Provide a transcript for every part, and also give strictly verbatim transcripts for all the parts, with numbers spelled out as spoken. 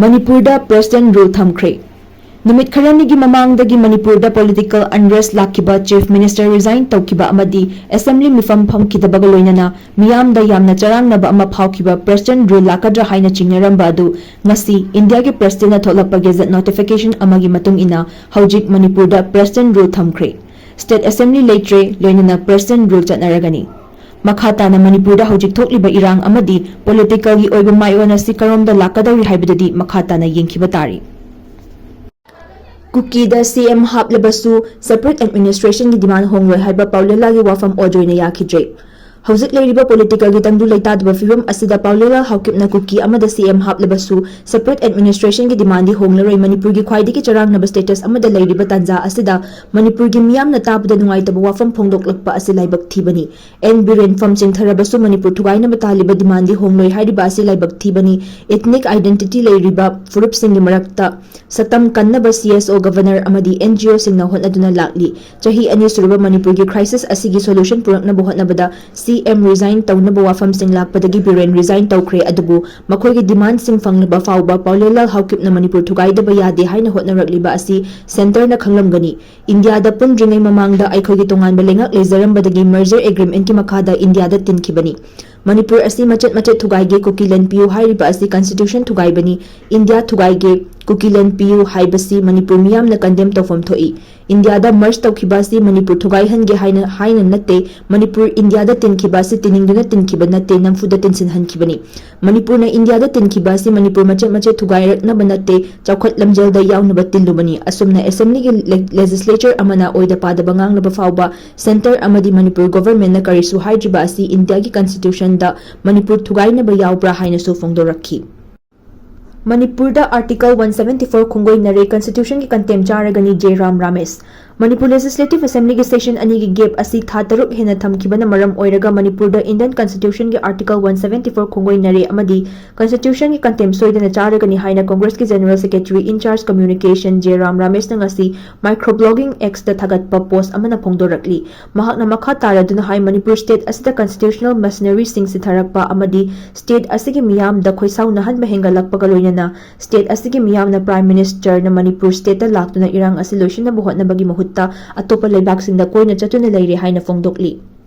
ꯃꯅꯤꯄꯨꯔꯗ President Rule ꯊꯝꯈ꯭ꯔꯦ꯫ ꯅꯨꯃꯤꯠ ꯈꯔꯅꯤꯒꯤ ꯃꯃꯥꯡꯗꯒꯤ ꯃꯅꯤꯄꯨꯔꯗ political unrest ꯂꯥꯛꯈꯤꯕ, Chief Minister resign ꯇꯧꯈꯤꯕ ꯑꯃꯗꯤ Assembly ꯃꯤꯐꯝ ꯐꯝꯈꯤꯗꯕꯒ ꯂꯣꯏꯅꯅ ꯃꯤꯌꯥꯝꯗ ꯌꯥꯝꯅ ꯆꯔꯥꯡꯅꯕ ꯑꯃ ꯐꯥꯎꯈꯤꯕ President Rule ꯂꯥꯛꯀꯗ꯭ꯔꯥ ꯍꯥꯏꯅ ꯆꯤꯡꯅꯔꯝꯕ ꯑꯗꯨ ꯉꯁꯤ ꯏꯟꯗꯤꯌꯥꯒꯤ Presidentꯅ ꯊꯣꯛꯂꯛꯄ Gazette notification ꯑꯃꯒꯤ ꯃꯇꯨꯡ ꯏꯟꯅ ꯍꯧꯖꯤꯛ ꯃꯅꯤꯄꯨꯔꯗ President Rule ꯊꯝꯈ꯭ꯔꯦ꯫ State Assembly ꯂꯩꯇ꯭ꯔꯦ, ꯂꯣꯏꯅꯅ President Rule ꯆꯠꯅꯔꯒꯅꯤ꯫ ꯃꯈꯥ ꯇꯥꯅ ꯃꯅꯤꯄꯨꯔꯗ ꯍꯧꯖꯤꯛ ꯊꯣꯛꯂꯤꯕ ꯏꯔꯥꯡ ꯑꯃꯗꯤ politicalꯒꯤ ꯑꯣꯏꯕ ꯃꯥꯏꯑꯣꯟ ꯑꯁꯤ ꯀꯔꯣꯝꯗ ꯂꯥꯛꯀꯗꯧꯔꯤ ꯍꯥꯏꯕꯗꯨꯗꯤ ꯃꯈꯥ ꯇꯥꯅ ꯌꯦꯡꯈꯤꯕ ꯇꯥꯔꯤ꯫ ꯀꯨꯀꯤꯗ CM ꯍꯥꯞꯂꯕꯁꯨ separate administrationꯒꯤ demand ꯍꯣꯡꯂꯣꯏ ꯍꯥꯏꯕ ꯄꯥꯎꯂꯦꯂꯥꯒꯤ ꯋꯥꯐꯝ ꯑꯣꯖꯣꯏꯅ ꯌꯥꯈꯤꯗ꯭ꯔꯦ꯫ ꯍꯧꯖꯤꯛ ꯂꯩꯔꯤꯕ politicalꯒꯤ ꯇꯪꯗꯨ ꯂꯩꯇꯥꯗꯕ ꯐꯤꯕꯝ ꯑꯁꯤꯗ ꯄꯥꯎꯂꯦꯂꯥ ꯍꯥꯎꯀꯤꯞꯅ ꯀꯨꯀꯤ ꯑꯃꯗ CM ꯍꯥꯞꯂꯕꯁꯨ separate administrationꯒꯤ demandꯗꯤ ꯍꯣꯡꯂꯔꯣꯏ꯫ ꯃꯅꯤꯄꯨꯔꯒꯤ ꯈ꯭ꯋꯥꯏꯗꯒꯤ ꯆꯔꯥꯡꯅꯕ status ꯑꯃꯗ ꯂꯩꯔꯤꯕ ꯇꯥꯟꯖꯥ ꯑꯁꯤꯗ ꯃꯅꯤꯄꯨꯔꯒꯤ ꯃꯤꯌꯥꯝꯅ ꯇꯥꯕꯗ ꯅꯨꯡꯉꯥꯏꯇꯕ ꯋꯥꯐꯝ ꯐꯣꯡꯗꯣꯛꯂꯛꯄ ꯑꯁꯤ ꯂꯥꯏꯕꯛ ꯊꯤꯕꯅꯤ꯫ ꯑꯦꯟ ꯕꯤꯔꯦꯟ ꯐꯝ ꯆꯤꯡꯊꯔꯕꯁꯨ ꯃꯅꯤꯄꯨꯔ ꯊꯨꯒꯥꯏꯅꯕ ꯇꯥꯜꯂꯤꯕ demandꯗꯤ ꯍꯣꯡꯂꯣꯏ ꯍꯥꯏꯔꯤꯕ ꯑꯁꯤ ꯂꯥꯏꯕꯛ ꯊꯤꯕꯅꯤ꯫ Ethnic identity ꯂꯩꯔꯤꯕ ꯐꯨꯔꯨꯞꯁꯤꯡꯒꯤ ꯃꯔꯛꯇ ꯁꯛꯇꯝ ꯀꯟꯅꯕ CSO, Governor ꯑꯃꯗꯤ NGOꯁꯤꯡꯅ ꯍꯣꯠꯅꯗꯨꯅ ꯂꯥꯛꯂꯤ꯫ ꯆꯍꯤ ꯑꯅꯤ ꯁꯨꯔꯕ ꯃꯅꯤꯄꯨꯔꯒꯤ crisis ꯑꯁꯤꯒꯤ solution ꯄꯨꯔꯛꯅꯕ ꯍꯣꯠꯅꯕꯗ CM resign ꯇꯧꯅꯕ ꯋꯥꯐꯝꯁꯤꯡ ꯂꯥꯛꯄꯗꯒꯤ ꯕꯤꯔꯦꯟ resign ꯇꯧꯈ꯭ꯔꯦ꯫ ꯑꯗꯨꯕꯨ ꯃꯈꯣꯏꯒꯤ demandꯁꯤꯡ ꯐꯪꯂꯕ ꯐꯥꯎꯕ ꯄꯥꯎꯂꯦꯂꯥꯜ ꯍꯥꯎꯀꯤꯞꯅ ꯃꯅꯤꯄꯨꯔ ꯊꯨꯒꯥꯏꯗꯕ ꯌꯥꯗꯦ ꯍꯥꯏꯅ ꯍꯣꯠꯅꯔꯛꯂꯤꯕ ꯑꯁꯤ centreꯅ ꯈꯪꯂꯝꯒꯅꯤ꯫ ꯏꯟꯗꯤꯌꯥꯗ ꯄꯨꯟꯗ꯭ꯔꯤꯉꯩ ꯃꯃꯥꯡꯗ ꯑꯩꯈꯣꯏꯒꯤ ꯇꯣꯉꯥꯟꯕ ꯂꯩꯉꯥꯛ ꯂꯩꯖꯔꯝꯕꯗꯒꯤ merger agreementꯀꯤ ꯃꯈꯥꯗ ꯏꯟꯗꯤꯌꯥꯗ ꯇꯤꯟꯈꯤꯕꯅꯤ꯫ ꯃꯅꯤꯄꯨꯔ ꯑꯁꯤ ꯃꯆꯦꯠ ꯃꯆꯦꯠ ꯊꯨꯒꯥꯏꯒꯦ, ꯀꯨꯀꯤꯂꯦꯟ ꯄꯤꯌꯨ ꯍꯥꯏꯔꯤꯕ ꯑꯁꯤ constitution ꯊꯨꯒꯥꯏꯕꯅꯤ꯫ ꯏꯟꯗꯤꯌꯥ ꯊꯨꯒꯥꯏꯒꯦ, ꯀꯨꯀꯤꯂꯦꯟ ꯄꯤꯌꯨ ꯍꯥꯏꯕꯁꯤ ꯃꯅꯤꯄꯨꯔ ꯃꯤꯌꯥꯝꯅ condemn ꯇꯧꯐꯝ ꯊꯣꯛꯏ꯫ ꯏꯟꯗꯤꯌꯥꯗ merge ꯇꯧꯈꯤꯕ ꯑꯁꯤ ꯃꯅꯤꯄꯨꯔ ꯊꯨꯒꯥꯏꯍꯟꯒꯦ ꯍꯥꯏꯅ, ꯍꯥꯏꯅ ꯅꯠꯇꯦ꯫ ꯃꯅꯤꯄꯨꯔ ꯏꯟꯗꯤꯌꯥꯗ ꯇꯤꯟꯈꯤꯕ ꯑꯁꯤ ꯇꯤꯟꯅꯤꯡꯗꯨꯅ ꯇꯤꯟꯈꯤꯕ ꯅꯠꯇꯦ, ꯅꯝꯐꯨꯗ ꯇꯤꯟꯁꯤꯟꯍꯟꯈꯤꯕꯅꯤ꯫ ꯃꯅꯤꯄꯨꯔꯅ ꯏꯟꯗꯤꯌꯥꯗ ꯇꯤꯟꯈꯤꯕ ꯑꯁꯤ ꯃꯅꯤꯄꯨꯔ ꯃꯆꯦꯠ ꯃꯆꯦꯠ ꯊꯨꯒꯥꯏꯔꯛꯅꯕ ꯅꯠꯇꯦ, ꯆꯥꯎꯈꯠ ꯂꯝꯖꯦꯜꯗ ꯌꯥꯎꯅꯕ ꯇꯤꯜꯂꯨꯕꯅꯤ꯫ ꯑꯁꯨꯝꯅ assemblyꯒꯤ le-, legislature ꯑꯃꯅ ꯑꯣꯏꯗ ꯄꯥꯗꯕ ꯉꯥꯡꯂꯕ ꯐꯥꯎꯕ centre ꯑꯃꯗꯤ ꯃꯅꯤꯄꯨꯔ governmentꯅ ꯀꯔꯤꯁꯨ ꯍꯥꯏꯗ꯭ꯔꯤꯕ ꯑꯁꯤ ꯏꯟꯗꯤꯌꯥꯒꯤ constitutionꯗ ꯃꯅꯤꯄꯨꯔ ꯊꯨꯒꯥꯏꯅꯕ ꯌꯥꯎꯕ꯭ꯔꯥ ꯍꯥꯏꯅꯁꯨ ꯐꯣꯡꯗꯣꯔꯛꯈꯤ꯫ ꯃꯅꯤꯄꯨꯔꯗ Article one seventy four ꯈꯣꯡꯒꯣꯏꯅꯔꯦ, constitutionꯒꯤ contempt ꯆꯥꯔꯒꯅꯤ, ꯖꯦ ꯔꯥꯝ ꯔꯥꯃꯦꯁ꯫ ꯃꯅꯤꯄꯨꯔ Legislative Assemblyꯒꯤ session ꯑꯅꯤꯒꯤ gap ꯑꯁꯤ ꯊꯥ ꯇꯔꯨꯛ ꯍꯦꯟꯅ ꯊꯝꯈꯤꯕꯅ ꯃꯔꯝ ꯑꯣꯏꯔꯒ ꯃꯅꯤꯄꯨꯔꯗ Indian Constitutionꯒꯤ Article one seventy four ꯈꯣꯡꯒꯣꯏꯅꯔꯦ ꯑꯃꯗꯤ Constitutionꯒꯤ contempt ꯁꯣꯏꯗꯅ ꯆꯥꯔꯒꯅꯤ ꯍꯥꯏꯅ Congressꯀꯤ General Secretary in charge Communication ꯖꯦꯔꯥꯝ ꯔꯥꯃꯦꯁꯅ ꯉꯁꯤ microblogging Xꯇ ꯊꯥꯒꯠꯄ post ꯑꯃꯅ ꯐꯣꯡꯗꯣꯔꯛꯂꯤ꯫ ꯃꯍꯥꯛꯅ ꯃꯈꯥ ꯇꯥꯔꯗꯨꯅ ꯍꯥꯏ, ꯃꯅꯤꯄꯨꯔ state ꯑꯁꯤꯗ constitutional mercenaryꯁꯤꯡ ꯁꯤꯊꯔꯛꯄ ꯑꯃꯗꯤ state ꯑꯁꯤꯒꯤ ꯃꯤꯌꯥꯝꯗ ꯈꯣꯏꯁꯥꯎꯅꯍꯟꯕ ꯍꯦꯟꯒꯠꯂꯛꯄꯒ ꯂꯣꯏꯅꯅ state ꯑꯁꯤꯒꯤ ꯃꯤꯌꯥꯝꯅ Prime Ministerꯅ ꯃꯅꯤꯄꯨꯔ stateꯇ ꯂꯥꯛꯇꯨꯅ ꯏꯔꯥꯡ ꯑꯁꯤ ꯂꯣꯏꯁꯤꯟꯅꯕ ꯍꯣꯠꯅꯕꯒꯤ ꯃꯍꯨꯠꯇ ꯑꯇꯣꯞꯄ ꯂꯩꯕꯥꯛꯁꯤꯡꯗ ꯀꯣꯏꯅ ꯆꯠꯇꯨꯅ ꯂꯩꯔꯦ ꯍꯥꯏꯅ ꯐꯣꯡꯗꯣꯛꯂꯤ꯫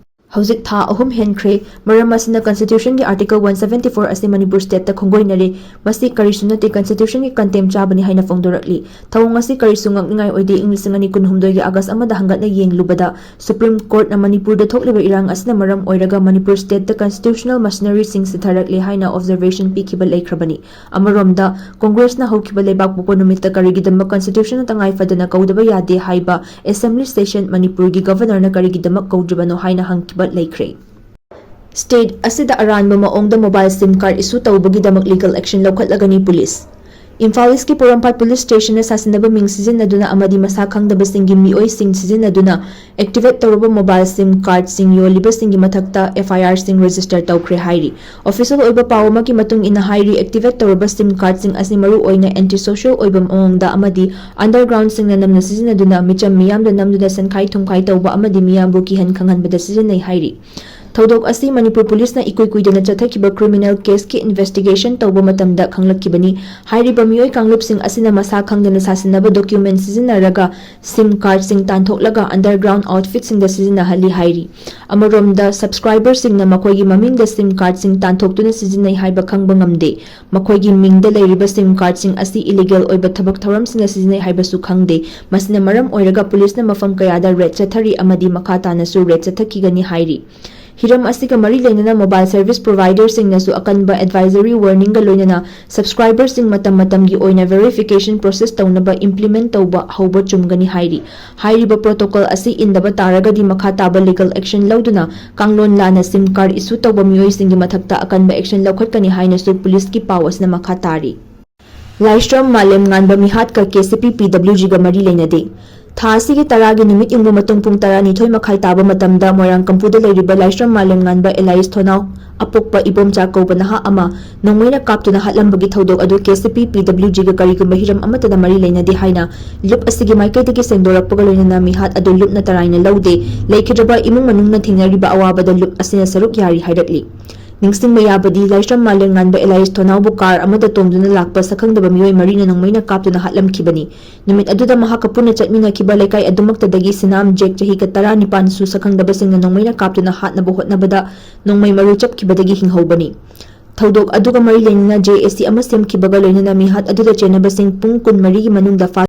ꯍꯧꯖꯤꯛ ꯊꯥ ꯑꯍꯨꯝ ꯍꯦꯟꯈ꯭ꯔꯦ꯫ ꯃꯔꯝ ꯑꯁꯤꯅ Constitutionꯒꯤ Article one seventy four ꯑꯁꯤ ꯃꯅꯤꯄꯨꯔ stateꯇ ꯈꯣꯡꯒꯣꯏꯅꯔꯦ꯫ ꯃꯁꯤ ꯀꯔꯤꯁꯨ ꯅꯠꯇꯦ, Constitutionꯒꯤ contempt ꯆꯥꯕꯅꯤ ꯍꯥꯏꯅ ꯐꯣꯡꯗꯣꯔꯛꯂꯤ꯫ ꯊꯧꯑꯣꯡ ꯑꯁꯤ ꯀꯔꯤꯁꯨ ꯉꯛꯅꯤꯡꯉꯥꯏ ꯑꯣꯏꯗꯦ꯫ ꯏꯪ ꯂꯤꯁꯤꯡ ꯑꯅꯤ ꯀꯨꯟꯍꯨꯝꯗꯣꯏꯒꯤ August ꯑꯃꯗ ꯍꯪꯒꯠꯅ ꯌꯦꯡꯂꯨꯕꯗ Supreme Courtꯅ ꯃꯅꯤꯄꯨꯔꯗ ꯊꯣꯛꯂꯤꯕ ꯏꯔꯥꯡ ꯑꯁꯤꯅ ꯃꯔꯝ ꯑꯣꯏꯔꯒ ꯃꯅꯤꯄꯨꯔ stateꯇ constitutional mercenaryꯁꯤꯡ ꯁꯤꯊꯔꯛꯂꯦ ꯍꯥꯏꯅ observation ꯄꯤꯈꯤꯕ ꯂꯩꯈ꯭ꯔꯕꯅꯤ꯫ ꯑꯃꯔꯣꯝꯗ, Congressꯅ ꯍꯧꯈꯤꯕ ꯂꯩꯕꯥꯛ ꯄꯣꯛꯄ ꯅꯨꯃꯤꯠꯇ ꯀꯔꯤꯒꯤꯗꯃꯛ Constitutionꯅ ꯇꯉꯥꯏ ꯐꯗꯅ ꯀꯧꯗꯕ ꯌꯥꯗꯦ ꯍꯥꯏꯕ Assembly session ꯃꯅꯤꯄꯨꯔꯒꯤ Governorꯅ ꯀꯔꯤꯒꯤꯗꯃꯛ ꯀꯧꯗ꯭ꯔꯤꯕꯅꯣ ꯍꯥꯏꯅ ꯍꯪꯈꯤꯕ ꯂꯩꯈ꯭ꯔꯦ꯫ State ꯑꯁꯤꯗ ꯑꯔꯥꯟꯕ ꯃꯑꯣꯡꯗ mobile SIM card issue ꯇꯧꯕꯒꯤꯗꯃꯛ legal action ꯂꯧꯈꯠꯂꯒꯅꯤ police꯫ Imphal Eastꯀꯤ ꯄꯣꯔꯣꯝꯄꯥꯠ police stationꯅ ꯁꯥꯁꯤꯟꯅꯕ ꯃꯤꯡ ꯁꯤꯖꯤꯟꯅꯗꯨꯅ ꯑꯃꯗꯤ ꯃꯁꯥ ꯈꯪꯗꯕꯁꯤꯡꯒꯤ ꯃꯤꯑꯣꯏꯁꯤꯡ ꯁꯤꯖꯤꯟꯅꯗꯨꯅ activate ꯇꯧꯔꯕ mobile SIM cardꯁꯤꯡ ꯌꯣꯜꯂꯤꯕꯁꯤꯡꯒꯤ ꯃꯊꯛꯇ F I Rꯁꯤꯡ register ꯇꯧꯈ꯭ꯔꯦ ꯍꯥꯏꯔꯤ꯫ Official ꯑꯣꯏꯕ ꯄꯥꯎ ꯑꯃꯒꯤ ꯃꯇꯨꯡ ꯏꯟꯅ ꯍꯥꯏꯔꯤ, activate ꯇꯧꯔꯕ SIM cardꯁꯤꯡ ꯑꯁꯤ ꯃꯔꯨ ꯑꯣꯏꯅ anti social ꯑꯣꯏꯕ ꯃꯑꯣꯡꯗ ꯑꯃꯗꯤ undergroundꯁꯤꯡꯅ ꯅꯝꯅ ꯁꯤꯖꯤꯟꯅꯗꯨꯅ ꯃꯤꯆꯝ ꯃꯤꯌꯥꯝꯗ ꯅꯝꯗꯨꯅ ꯁꯦꯟꯈꯥꯏ ꯊꯨꯝꯈꯥꯏ ꯇꯧꯕ ꯑꯃꯗꯤ ꯃꯤꯌꯥꯝꯕꯨ ꯀꯤꯍꯟ ꯈꯪꯍꯟꯕꯗ ꯁꯤꯖꯤꯟꯅꯩ ꯍꯥꯏꯔꯤ꯫ ꯊꯧꯗꯣꯛ ꯑꯁꯤ ꯃꯅꯤꯄꯨꯔ policeꯅ ꯏꯀꯨꯏ ꯀꯨꯏꯗꯅ ꯆꯠꯊꯈꯤꯕ criminal caseꯀꯤ investigation ꯇꯧꯕ ꯃꯇꯝꯗ ꯈꯪꯂꯛꯈꯤꯕꯅꯤ꯫ ꯍꯥꯏꯔꯤꯕ ꯃꯤꯑꯣꯏ ꯀꯥꯡꯂꯨꯞꯁꯤꯡ ꯑꯁꯤꯅ ꯃꯁꯥ ꯈꯪꯗꯅ ꯁꯥꯁꯤꯟꯅꯕ document ꯁꯤꯖꯤꯟꯅꯔꯒ SIM cardꯁꯤꯡ ꯇꯥꯟꯊꯣꯛꯂꯒ underground outfitꯁꯤꯡꯗ ꯁꯤꯖꯤꯟꯅꯍꯜꯂꯤ ꯍꯥꯏꯔꯤ꯫ ꯑꯃꯔꯣꯝꯗ, subscriberꯁꯤꯡꯅ ꯃꯈꯣꯏꯒꯤ ꯃꯃꯤꯡꯗ SIM cardꯁꯤꯡ ꯇꯥꯟꯊꯣꯛꯇꯨꯅ ꯁꯤꯖꯤꯟꯅꯩ ꯍꯥꯏꯕ ꯈꯪꯕ ꯉꯝꯗꯦ꯫ ꯃꯈꯣꯏꯒꯤ ꯃꯤꯡꯗ ꯂꯩꯔꯤꯕ SIM cardꯁꯤꯡ ꯑꯁꯤ illegal ꯑꯣꯏꯕ ꯊꯕꯛ ꯊꯧꯔꯝꯁꯤꯡꯗ ꯁꯤꯖꯤꯟꯅꯩ ꯍꯥꯏꯕꯁꯨ ꯈꯪꯗꯦ꯫ ꯃꯁꯤꯅ ꯃꯔꯝ ꯑꯣꯏꯔꯒ policeꯅ ꯃꯐꯝ ꯀꯌꯥꯗ raid ꯆꯠꯊꯔꯤ ꯑꯃꯗꯤ ꯃꯈꯥ ꯇꯥꯅꯁꯨ raid ꯆꯠꯊꯈꯤꯒꯅꯤ ꯍꯥꯏꯔꯤ꯫ ꯍꯤꯔꯝ ꯑꯁꯤꯒ ꯃꯔꯤ ꯂꯩꯅꯅ mobile service providerꯁꯤꯡꯅꯁꯨ ꯑꯀꯟꯕ advisory warningꯒ ꯂꯣꯏꯅꯅ subscriberꯁꯤꯡ ꯃꯇꯝ ꯃꯇꯝꯒꯤ ꯑꯣꯏꯅ verification process ꯇꯧꯅꯕ implement ꯇꯧꯕ ꯍꯧꯕ ꯆꯨꯝꯒꯅꯤ ꯍꯥꯏꯔꯤ꯫ ꯍꯥꯏꯔꯤꯕ protocol ꯑꯁꯤ ꯏꯟꯗꯕ ꯇꯥꯔꯒꯗꯤ ꯃꯈꯥ ꯇꯥꯕ legal action ꯂꯧꯗꯨꯅ ꯀꯥꯡꯂꯣꯟ ꯂꯥꯟꯅ SIM card issue ꯇꯧꯕ ꯃꯤꯑꯣꯏꯁꯤꯡꯒꯤ ꯃꯊꯛꯇ ꯑꯀꯟꯕ action ꯂꯧꯈꯠꯀꯅꯤ ꯍꯥꯏꯅꯁꯨ policeꯀꯤ ꯄꯥꯎ ꯑꯁꯤꯅ ꯃꯈꯥ ꯇꯥꯔꯤ꯫ ꯂꯥꯏꯁ꯭ꯔꯝ ꯃꯥꯂꯦꯝ ꯉꯥꯟꯕ ꯃꯤꯍꯥꯠꯀ K C P P W Gꯒ ꯃꯔꯤ ꯂꯩꯅꯗꯦ꯫ ꯊꯥ ꯑꯁꯤꯒꯤ ꯇꯔꯥꯒꯤ ꯅꯨꯃꯤꯠ ꯌꯨꯡꯕ ꯃꯇꯨꯡ ꯄꯨꯡ ꯇꯔꯥꯅꯤꯊꯣꯏ ꯃꯈꯥꯏ ꯇꯥꯕ ꯃꯇꯝꯗ ꯃꯣꯏꯔꯥꯡ ꯀꯝꯄꯨꯗ ꯂꯩꯔꯤꯕ ꯂꯥꯏꯁ꯭ꯔꯝ ꯃꯥꯂꯦꯝ ꯉꯥꯟꯕ ꯑꯦꯂꯥꯏꯁ ꯊꯣꯅꯥꯎ ꯑꯄꯣꯛꯄ ꯏꯕꯣꯝꯆꯥ ꯀꯧꯕ ꯅꯍꯥ ꯑꯃ ꯅꯣꯡꯃꯩꯅ ꯀꯥꯞꯇꯨꯅ ꯍꯥꯠꯂꯝꯕꯒꯤ ꯊꯧꯗꯣꯛ ꯑꯗꯨ ꯀꯦ ꯁꯤ ꯄꯤ ꯄꯤ ꯗꯕ꯭ꯂꯤꯎ ꯖꯤꯒ ꯀꯔꯤꯒꯨꯝꯕ ꯍꯤꯔꯝ ꯑꯃꯠꯇꯗ ꯃꯔꯤ ꯂꯩꯅꯗꯦ ꯍꯥꯏꯅ ꯂꯨꯞ ꯑꯁꯤꯒꯤ ꯃꯥꯏꯀꯩꯗꯒꯤ ꯁꯦꯡꯗꯣꯔꯛꯄꯒ ꯂꯣꯏꯅꯅ ꯃꯤꯍꯥꯠ ꯑꯗꯨ ꯂꯨꯞꯅ ꯇꯔꯥꯏꯅ ꯂꯧꯗꯦ꯫ ꯂꯩꯈꯤꯗ꯭ꯔꯕ ꯏꯃꯨꯡ ꯃꯅꯨꯡꯅ ꯊꯦꯡꯅꯔꯤꯕ ꯑꯋꯥꯕꯗ ꯂꯨꯞ ꯑꯁꯤꯅ ꯁꯔꯨꯛ ꯌꯥꯔꯤ ꯍꯥꯏꯔꯛꯂꯤ꯫ ꯅꯤꯡꯁꯤꯡꯕ ꯌꯥꯕꯗꯤ, ꯂꯥꯏꯁ꯭ꯔꯝ ꯃꯥꯂꯦꯝ ꯉꯥꯟꯕ ꯑꯦꯂꯥꯏꯁ ꯊꯣꯅꯥꯎꯕꯨ ꯀꯥꯔ ꯑꯃꯗ ꯇꯣꯡꯗꯨꯅ ꯂꯥꯛꯄ ꯁꯛꯈꯪꯗꯕ ꯃꯤꯑꯣꯏ ꯃꯔꯤꯅ ꯅꯣꯡꯃꯩꯅ ꯀꯥꯞꯇꯨꯅ ꯍꯥꯠꯂꯝꯈꯤꯕꯅꯤ꯫ ꯅꯨꯃꯤꯠ ꯑꯗꯨꯗ ꯃꯍꯥꯛꯀ ꯄꯨꯟꯅ ꯆꯠꯃꯤꯟꯅꯈꯤꯕ ꯂꯩꯀꯥꯏ ꯑꯗꯨꯃꯛꯇꯗꯒꯤ ꯁꯤꯅꯥꯝ ꯖꯦꯛ, ꯆꯍꯤ ꯇꯔꯥꯅꯤꯄꯥꯟꯁꯨ ꯁꯛꯈꯪꯗꯕꯁꯤꯡꯅ ꯅꯣꯡꯃꯩꯅ ꯀꯥꯞꯇꯨꯅ ꯍꯥꯠꯅꯕ ꯍꯣꯠꯅꯕꯗ ꯅꯣꯡꯃꯩ ꯃꯔꯨ ꯆꯞꯈꯤꯕꯗꯒꯤ ꯍꯤꯡꯍꯧꯕꯅꯤ꯫ ꯊꯧꯗꯣꯛ ꯑꯗꯨꯒ ꯃꯔꯤ ꯂꯩꯅꯅ ꯖꯦ ꯑꯦ ꯁꯤ ꯑꯃ ꯁꯦꯝꯈꯤꯕꯒ ꯂꯣꯏꯅꯅ ꯃꯤꯍꯥꯠ ꯑꯗꯨꯗ ꯆꯦꯟꯅꯕꯁꯤꯡ ꯄꯨꯡ ꯀꯨꯟꯃꯔꯤꯒꯤ ꯃꯅꯨꯡꯗ ꯐꯥ